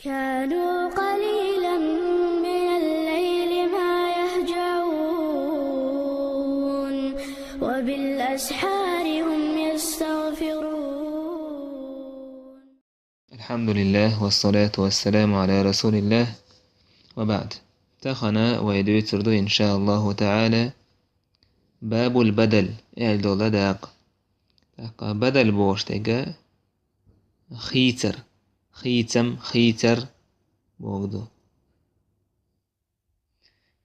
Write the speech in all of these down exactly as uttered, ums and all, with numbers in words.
كانوا قليلا من الليل ما يهجعون، وبالأسحار هم يستغفرون. الحمد لله والصلاة والسلام على رسول الله وبعد. Тахана вай дуьйцур ду, иншааллаху таала, бабул бадал, аьлла дола дакъа. ТӀаккха бадал бохуш дерг хийцар, хийцам, хийцар боху ду.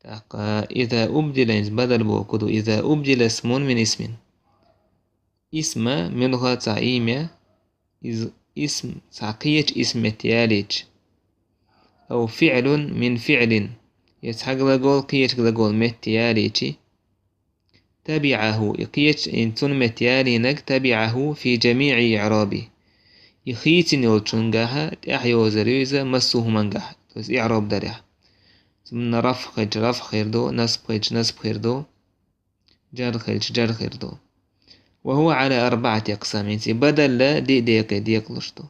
ТӀаккха иза убдила, иза бадал боху ду, иза убдила исмун мин исмин. Исма муьлха цхьа иймя, иза исм цхьа кхечу исма метта ялийча. Ау фиълун мин фиълин, я цхьа глагол кхечу глагол метта ялийча. ТабиӀаху, и кхечу, и цунна метта ялийнарг, табиӀаху фи жамиӀи иӀраби. И хийцина йолчунгахь тӀаьхьа йозар ю иза массо а хӀумангахь, то есть иӀроб дарехь. Цунна рафӀ хилча рафӀ хир ду, насб хилча насб хир ду, джар хилча джар хир ду. Ва хӀува Ӏала арбаӀати акъсам, хӀинца и бадал диъ декъе декъалуш ду.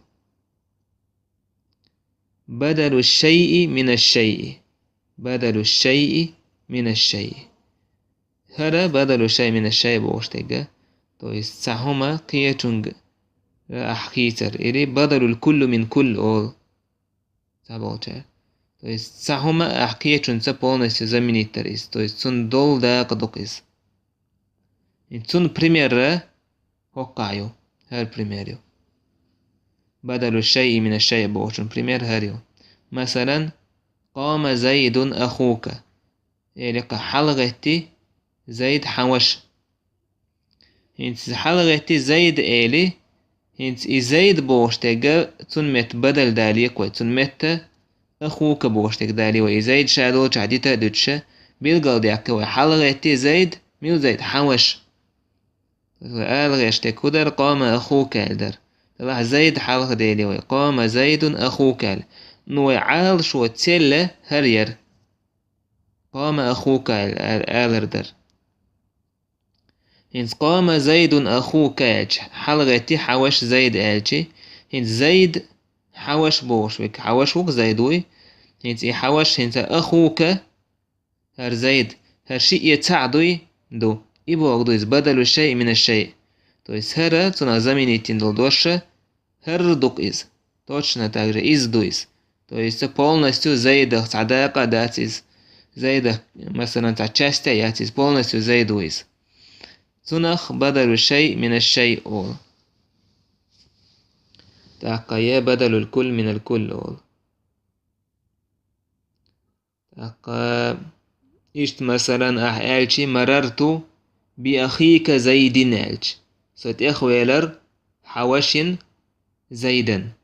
Бадалу шайъи мина шайъи. Бадалу шайъи мина шайъи. ХӀара бадалу шайъи мина шайъи бохуш дерг, то есть цхьа хӀума кхечуьнга ахь хийцар, или бадалул кулли мин кулли олу. Цхьаболчара. То есть цхьа хӀума ахь кхечуьнца полностью заменить дар иза, то есть цунна долу дакъа ду-кх иза. И цунна пример хӀокхахь ю, хӀара пример ю. Бадалу шайъи мина шайъи бохучун пример хӀара ю. Масалан, къома Зайдун ахука. Или-кх хьалагӀетти Зайд хьан ваша. ХӀинца хьалагӀетти Зайд эли, хӀинца и Зайд бохуш дерг цунна метта бадал далийкх вай, цунна метта ахука бохуш дерг далий вай. И Зайд ша долчохь дита а дуьтуша, билгалдаьккхи вай, хьалагӀетти Зайд, мила Зайд, хьан ваша. Вай ала гӀерташ дерг хӀун дара, къома ахука аьлла дара. Делахь Зайд хьалха дели вай, къома Зайдун ахука аьлла. Ну вай Ӏалашо цӀелла хӀара яра. Къома ахука аьлла, аьлла, алар дара. ХӀинца къома Зайдун ахука аьлча, хьалагӀетти хьан ваша Зайд аьлча, хӀинца Зайд хьан ваша бохуш верг, хьан ваша ву-кх Зайд вуй. ХӀинца и хьан ваша, хӀинца ахука, хӀара Зайд, хӀара шиъ цхьаъ дуй, ду. И боху ду иза бадалу шайъи мина шайъ. То есть хӀара цунах заменить йина долу дош, хӀара ду-кх иза. Точно так же иза ду иза. То есть полностью Зайдах цхьа дакъа а дац иза. Зайдах, масалан, цхьа часть а яц иза, полностью Зайд ву иза. Цунах бадалу шайъ мина шайъ олу. ТӀаккха я бадалул кулли минал кулли олу. ТӀаккха иштта, масалан, ахь аьлча, марарту би ахика Зайдин аьлча, со тӀехвелар хьан вашин Зайдан.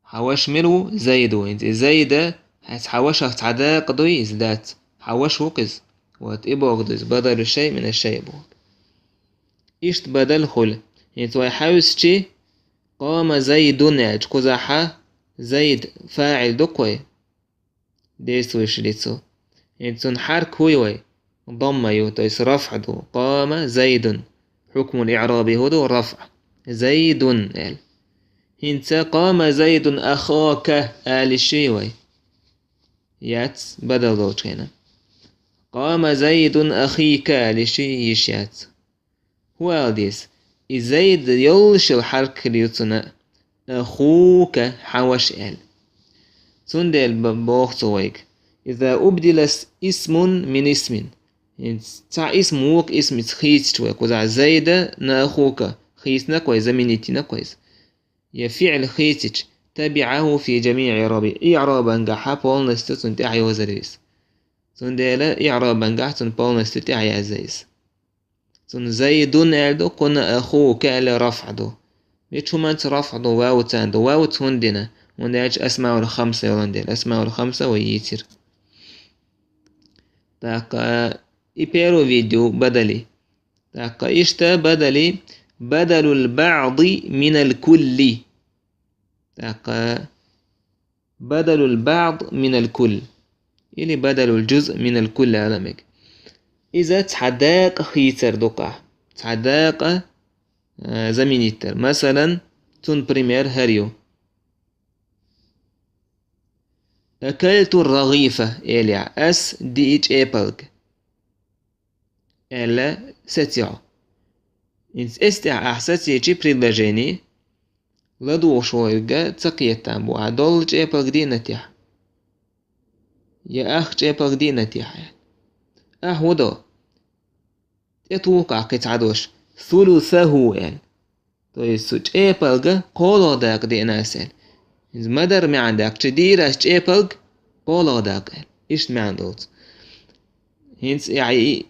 Хьан ваша мила ву? Зайд ву. ХӀинца и Зайда, хьайца хьан вашах цхьа дакъа дуй, иза дац. Хьан ваша ву-кх иза. Вот, и боху ду иза, бадалу шайъ мина шайъ боху. Иштта бадал хуьлу. ХӀинца вай хьаьвсичи, къома Зайдун аьлча, кхузахь Зайд фаӀил ду-кх вай, действующий лицо. ХӀинца цунна хьарк хӀу ю вай? Дамма ю, то есть рафӀ ду. Къома Зайдун. Хьукмул иӀраби хӀу ду? РафӀ. Зайдун аьлла. ХӀинца къома Зайдун ахока ала йиш ю вай? Яц, бадал долчу хенахь. Къома Зайдун ахика ала йиш ю, йиш яц. ХӀун ала деза? И Зайд йоллушал хьарк хир ю цунна, ахука, хьан ваша аьлла. Цундела б-, боху цо вайга: иза убдила исмун мин исмин. ХӀинца цхьа исм вукху исмица хийцича вай, кхузахь Зайда на ахука хийцина-кх вай, заменить йина-кх вай иза. Я фиӀл хийцича, табиӀаху фи жамиӀи иӀраби. ИӀрабангахь полностью цунна тӀаьхьа йозар ю иза. Цундела иӀрабангахь цунна полностью тӀаьхьа язъян иза. Цунна Зайдун аьлла ду, кхунна ахука аьлла рафӀ ду. Мича хӀуманца рафӀ ду, вавца ду, вавца хӀунда дина? ХӀунда аьлча асмаул хамса йолун дела. Асмаул хамса вай йийцира. ТӀаккха и первый вид ю бадали. ТӀаккха иштта бадали, бадалул баъди минал кулли. ТӀаккха бадалул баъд минал кулл. Или бадалул джузъ минал кулл ала мега. Иза цхьа дакъа хийцар ду-кх. Цхьа дакъа, э, заменить дар. Масалан, цун пример хӀара ю. «Акальту рагӀифа», — элехь, «ас диъи чӀепалг», — аьлла сацийла. ХӀинца эс тӀехь ахь сацийча предложени, ладугӀуш волга ца кхетам бу, ахь долла чӀепалг диъна техь, я ах чӀепалг диъна техь. Ахь хӀун до? ТӀетуху кхин цхьа дош, «сулусаху», — аьлла. То есть цу чӀепалга кхоалгӀа дакъа диъна ас аьлла. ХӀинца ма дарра маьӀна даьккхича, диъира ас чӀепалг кхоалгӀа дакъа аьлла. Иштта маьӀна долу цу. ХӀинца и, и,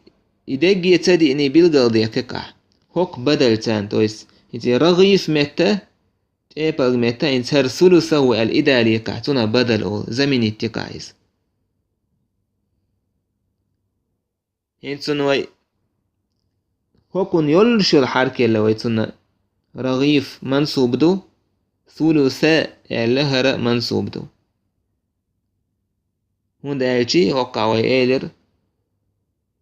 и дерриге ца диъний билгалдехкахь, хӀокху бадалца, то есть хӀинца и рагӀиф метта, чӀепалг метта, хӀинца хӀара «сулусаху» аьлла и далийкахь, цунах бадал олу, заменить дикахь иза. ХӀинца цунна вай хӀокхунна йоллуш йолу хьаракелла вай цунна рагӀиф мансуб ду, сулуса аьлла хӀара мансуб ду. ХӀунда аьлча хӀокхахь вай элира: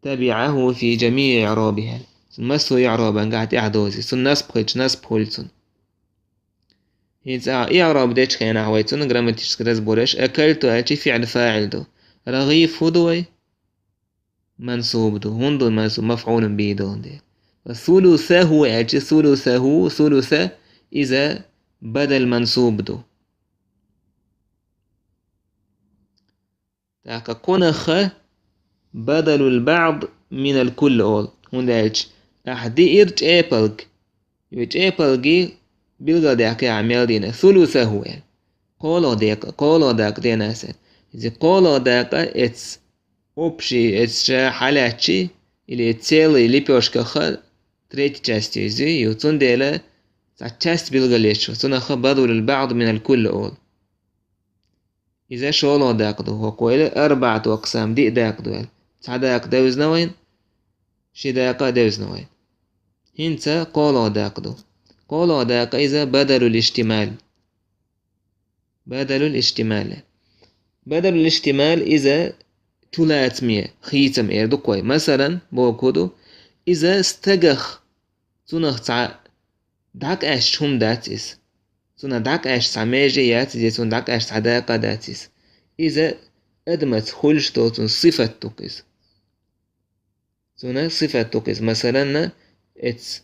«ТабиӀаху фи жамиӀи иӀрабихӀа». Цунна массо а иӀрабан гахь тӀаьхьа дозий. Цунна насб хилча, насб хуьлу цунна. ХӀинца а иӀраб дечу хенахь вай цунна грамматический разбор еш, акальту аьлча фиӀл фаӀил ду. РагӀиф хӀун ду вай? Мансуб ду. ХӀунда ду мансуб? МафӀулун бихӀи долун дела. Ва сулусаху аьлча, сулусаху, сулуса, иза бадал мансуб ду. ТӀаккха кхунах бадалул баӀд минал кулл олу. ХӀунда аьлча ахь диира чӀепалг. И чӀепалгий билгалдаьккхи ахь мел дина, сулусаху аьлла. КхоалгӀа дакъа, кхоалгӀа дакъа диъна ас аьлла. Иза кхоалгӀа дакъа эц общий, эц ша хьалаьцчи, или эц целый лепёшках третья часть иза ю, цундела цхьа часть билгалъеш ву, цунах бадалул баӀд минал кулл олу. Иза шолгӀа дакъа ду, хӀокхо элира арбаӀату акъсам, диъ дакъа ду аьлла. Цхьа дакъа девзина вайна, ши дакъа а девзина вайна. ХӀинца кхоалгӀа дакъа ду. КхоалгӀа дакъа иза бадалул иштимал. Бадалул иштимал. Бадалул иштимал иза чулацаме, хийцам эр ду-кх вай. Масалан, бохург ду, иза стагах, цунах цхьа дӀакъаьсташ хӀума дац иза. Цунах дӀакъаьсташ цхьа меже яц иза, цунах дӀакъаьсташ цхьа дакъа а дац иза. Иза адамаца хуьлуш долу цунна сифат ду-кх иза. Цунна сифат ду-кх иза. Масалан, эц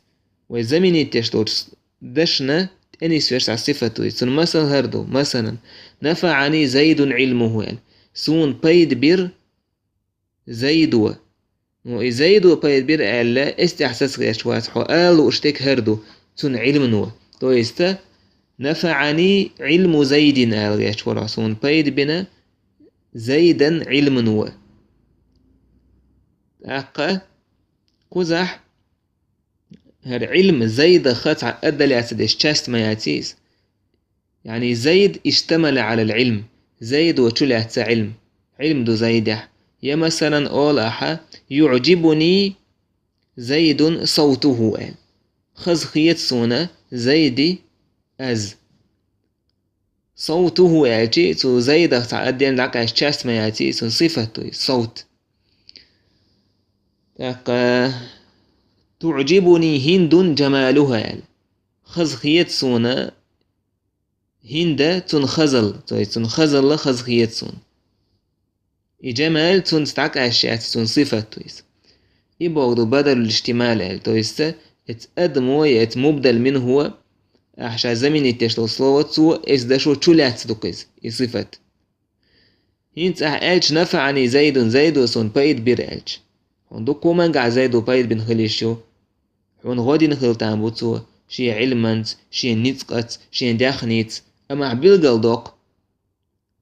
вай заменить деш долчу дашна тӀе нисвеш цхьа сифат ду иза. Цунна масал хӀара ду. Масалан, «НафаӀани Зайдун Ӏилмуху», — аьлла. Суна пайда бира Зайдо. Ну, и Зайдо пайда бира аьлла, эс тӀехь сацахь гӀерташ вац хьо, ала лууш дерг хӀара ду, цунна Ӏилмано. То есть, «НафаӀани Ӏилму Зайдин», — ала гӀерташ вара хьо, суна пайда бина Зайдан Ӏилмано. ТӀаккха кхузахь хӀара Ӏилм Зайдах цхьа отделяться деш часть ма яц иза. Яъни Зайд иштамала Ӏалал Ӏилм. Зайдо чулаьцна Ӏилм. Ӏилм ду Зайдехь. Я, масалан, олу ахьа: «ЮӀжибуни Зайдун савтуху», — аьлла. Хаза хета суна Зайди аз. «Савтуху» аьлчи, цу Зайдах цхьа отдельно дӀакъаьсташ часть ма яц иза, цунна сифат ду иза, савт. ТӀаккха: «ТуӀжибуни Хиндун жамалуха», — аьлла. Хаза хета суна Хинда, цуьнан хазалла, то есть цуьнан хазалла хаза хета суна. И жамал цуьнца дӀакъаьсташ яц, цуьнан сифат ду иза. И бохург ду бадалул иштимал аьлла, то есть эц адамо я эц мубдал минху, ахьа ша заменить деш долу слово, цо эц дашо чулаьцна ду-кх иза, и сифат. ХӀинца ахьа аьлча: «НафаӀани Зайдун», Зайдо суна пайда бира аьлча. Хьуна дуккха хӀумангахь Зайдо пайда бина хила йиш ю. Хьуна гӀо дина хила там бу цо, шен Ӏилманца, шен ницкъаца, шен даьхница, амма ахьа билгалдоккху: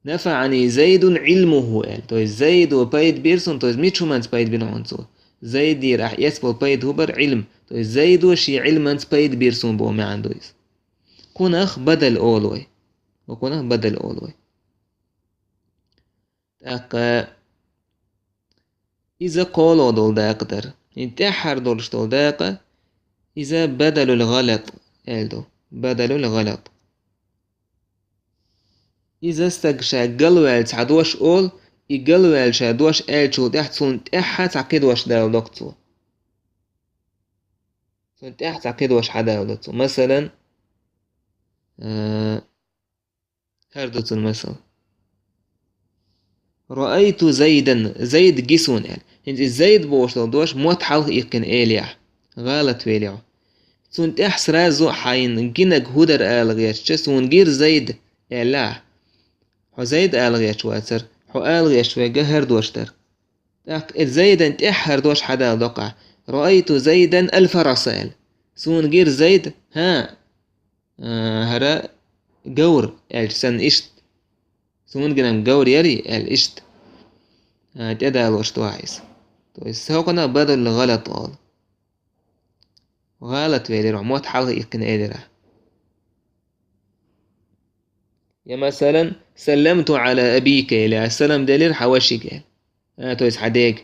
«НафаӀани Зайдун Ӏилмуху», — аьлла. То есть Зайдо пайда бира суна, то есть мича хӀуманца пайда бина хьуна цо? Зайдера ахьа эцна болу пайда хӀун бара? Ӏилм. То есть Зайдо шен Ӏилманца пайда бира суна боху маьӀна ду иза. Кхунах бадал олу вай. Ва кхунах бадал олу вай. ТӀаккха иза кхоалгӀа долу дакъа дара. И тӀаьххьара долуш долу дакъа, иза бадалул гӀалат аьлла ду. Бадалул гӀалат. Иза стаг ша галваьлла цхьа дош олу, и галваьлла ша дош аьллачул тӀаьхьа цунна тӀаьххьа цхьа кхин дош даладо-кх цо. Цунна тӀаьхьа цхьа кхин дош хьадаладо цо. Масалан, а, хӀара ду цунна масал. «Раайту Зайдан», Зайд ги суна аьлла. ХӀинца и Зайд бохуш долу дош мотт хьалха иккхина элехь, гӀалат велехь. Цунна тӀехь сразу хьайна гинарг хӀун дара ала гӀертача, суна гира Зайд аьлла ахь. Хьо Зайд ала гӀерташ вацара, хьо ала гӀерташ верг хӀара дош дара. ТӀаккха и Зайдан тӀехь хӀара дош хьадала доккхахь: «Раайту Зайдан аль-фараса», аьлла. Суна гира Зайд, хӀа, а, хӀара говр, аьлча санна иштта. Суна гинарг говр яри, аьлла иштта. А, тӀедалош ду ахь иза. То есть, хӀокхунах бадалул гӀалат олу. ГӀалат велира, мотт хьалха иккхина элира. Я, масалан, «Салламту гӀала абика», или, ас салам делира хьан вашига, аьлла. А, то есть хьан дега.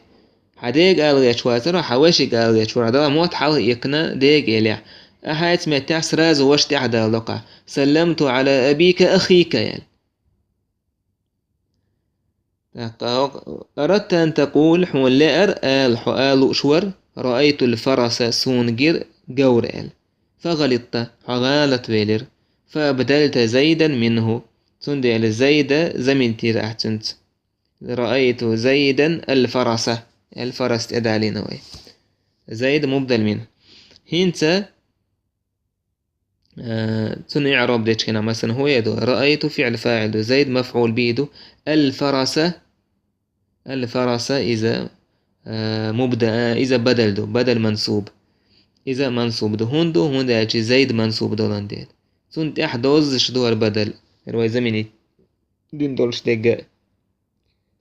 Хьан дега ала гӀерташ вацара, хьан вашига ала гӀерташ вара, дала мотт хьалха иккхина дега элехь. Ахьа эцу меттехь сразу ваша тӀехь дала доккхахь: «Салламту гӀала абика ахика», аьлла. ТӀаккха хӀокху: «Арадта ан такъул», хьуна лаьара ала, хьо ала лууш вара: «Раайтул фараса», суна гира говр аьлла. «ФагӀалитта», хьо гӀалат велира. «Фаабдалта Зайдан минху», цундела Зайда заминтира ахь цуьнца. «Раайту Зайдан аль-фараса», аль-фарас тӀедалийна вай. Зайд мубдал мин. ХӀинца, э, цунна иӀраб дечу хенахь, масалан, хӀун ду? Раайту фиӀл фаӀил ду, Зайд мафӀул бихӀи ду, аль-фараса, аль-фараса иза, э, мубда-, э, иза бадал ду, бадал мансуб. Иза мансуб ду. ХӀунда ду? ХӀунда аьлча Зайд мансуб долан дела. Цунна тӀехь доззаш ду хӀара бадал. ХӀара вай замени дин долуш дегга.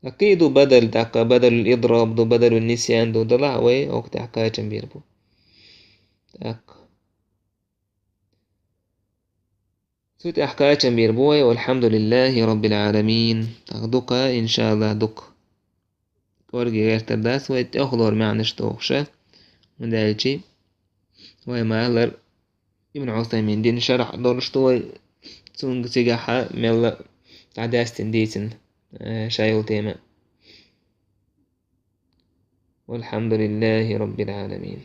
Аккхий ду бадал, тӀаккха бадалул идраб ду, бадалул нисян ду, далахь вай оха тӀехь кхачам бийр бу. ТӀаккха. Цу тӀехь кхачам бийр бу вай, валхьамдулиллахи раббил гӀаламин. ТӀаккха дукха, иншааллах, дукха. КӀорге гӀертар дац вай тӀехулор маьӀнаш дохуша, хӀунда аьлча вай ма-аллара Ибн Усаймин дин шархь долуш ду вай, цунга цигахьа мелла дӀадаьстина дийцина, э, ша йолу тема. Валхьамдулиллахи раббил гӀаламин.